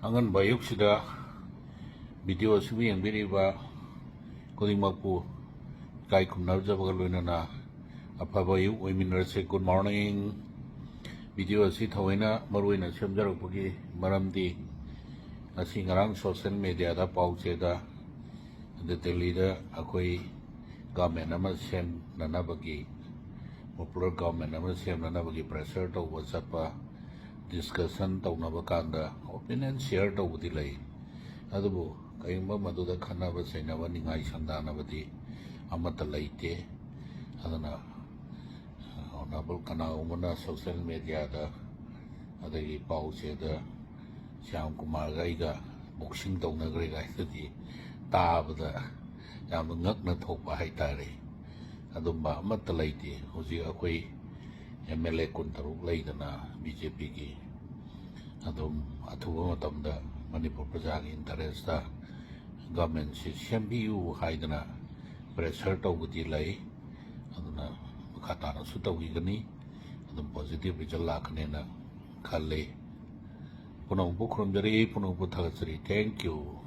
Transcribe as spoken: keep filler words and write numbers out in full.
ꯑꯉꯟꯕ ꯑꯌꯨꯛꯁꯤꯗ ꯚꯤꯗꯤꯑꯣ ꯑꯁꯤꯕꯨ ꯌꯦꯡꯕꯤꯔꯤꯕ ꯈꯨꯗꯤꯡꯃꯛꯄꯨ ꯏꯀꯥꯏ ꯈꯨꯝꯅꯖꯕꯒ ꯂꯣꯏꯅꯅ ꯑꯐꯕ ꯑꯌꯨꯛ ꯑꯣꯏꯃꯤꯟꯅꯔꯁꯦ꯫ Good morning꯫ ꯚꯤꯗꯤꯑꯣ ꯑꯁꯤ ꯊꯑꯣꯏꯅ ꯃꯔꯨ ꯑꯣꯏꯅ ꯁꯦꯝꯖꯔꯛꯄꯒꯤ ꯃꯔꯝꯗꯤ ꯉꯁꯤ ꯉꯔꯥꯡ ꯁꯣꯁꯦꯜ ꯃꯦꯗꯤꯌꯥꯗ ꯄꯥꯎ ꯆꯦꯗ ꯑꯗ ꯗꯦꯜꯂꯤꯗ ꯑꯩꯈꯣꯏ ꯒꯚꯔꯟꯃꯦꯟ ꯑꯃ ꯁꯦꯝꯅꯅꯕꯒꯤ, ꯄꯣꯄꯨꯂꯔ ꯒꯚꯔꯟꯃꯦꯟ ꯑꯃ ꯁꯦꯝꯅꯅꯕꯒꯤ ꯄ꯭ꯔꯦꯁꯔ ꯇꯧꯕ ꯆꯠꯄ, ꯗꯤꯁꯀꯁꯟ ꯇꯧꯅꯕ ꯀꯥꯟꯗ ꯑꯣꯄꯤꯅꯤꯌꯟ ꯁꯤꯌꯔ ꯇꯧꯕꯗꯤ ꯂꯩ, ꯑꯗꯨꯕꯨ ꯀꯔꯤꯒꯨꯝꯕ ꯃꯗꯨꯗ ꯈꯟꯅꯕ ꯆꯩꯅꯕ ꯅꯤꯡꯉꯥꯏ ꯁꯪꯗꯥꯅꯕꯗꯤ ꯑꯃꯠꯇ ꯂꯩꯇꯦ꯫ ꯑꯗꯨꯅ ꯑꯣꯅꯔꯦꯕꯜ ꯀꯅꯥꯒꯨꯝꯕꯅ ꯁꯣꯁꯦꯜ ꯃꯦꯗꯤꯌꯥꯗ ꯑꯗꯒꯤ ꯄꯥꯎ ꯆꯦꯗ ꯁ꯭ꯌꯥꯝ ꯀꯨꯃꯥꯔꯒ ꯑꯩꯒ ꯕꯣꯛꯁꯤꯡ ꯇꯧꯅꯈ꯭ꯔꯦ ꯀꯥꯏꯗꯨꯗꯤ ꯇꯥꯕꯗ ꯌꯥꯝꯅ ꯉꯛꯅ ꯊꯣꯛꯄ ꯍꯥꯏꯇꯥꯔꯦ꯫ ꯑꯗꯨꯝꯕ ꯑꯃꯠꯇ ꯂꯩꯇꯦ꯫ ꯍꯧꯖꯤꯛ ꯑꯩꯈꯣꯏ ꯑꯦꯝ ꯑꯦꯜ ꯑꯦ ꯀꯨꯟꯇꯔꯨꯛ ꯂꯩꯗꯅ ꯕꯤ ꯖꯦ ꯄꯤꯒꯤ, ꯑꯗꯨꯝ ꯑꯊꯨꯕ ꯃꯇꯝꯗ ꯃꯅꯤꯄꯨꯔ ꯄ꯭ꯔꯖꯥꯒꯤ ꯏꯟꯇꯔꯦꯁꯇ ꯒꯚꯔꯟꯃꯦꯟꯁꯤ ꯁꯦꯝꯕꯤꯌꯨ ꯍꯥꯏꯗꯅ ꯄ꯭ꯔꯦꯁꯔ ꯇꯧꯕꯗꯤ ꯂꯩ꯫ ꯑꯗꯨꯅ ꯃꯈꯥ ꯇꯥꯅꯁꯨ ꯇꯧꯈꯤꯒꯅꯤ꯫ ꯑꯗꯨꯝ ꯄꯣꯖꯤꯇꯤꯚ ꯔꯤꯖꯜ ꯂꯥꯛꯀꯅꯦꯅ ꯈꯜꯂꯤ꯫ ꯄꯨꯝꯅꯃꯛꯄꯨ ꯈꯨꯔꯨꯝꯖꯔꯤ, ꯄꯨꯝꯅꯃꯛꯄꯨ ꯊꯥꯒꯠꯆꯔꯤ꯫ Thank you꯫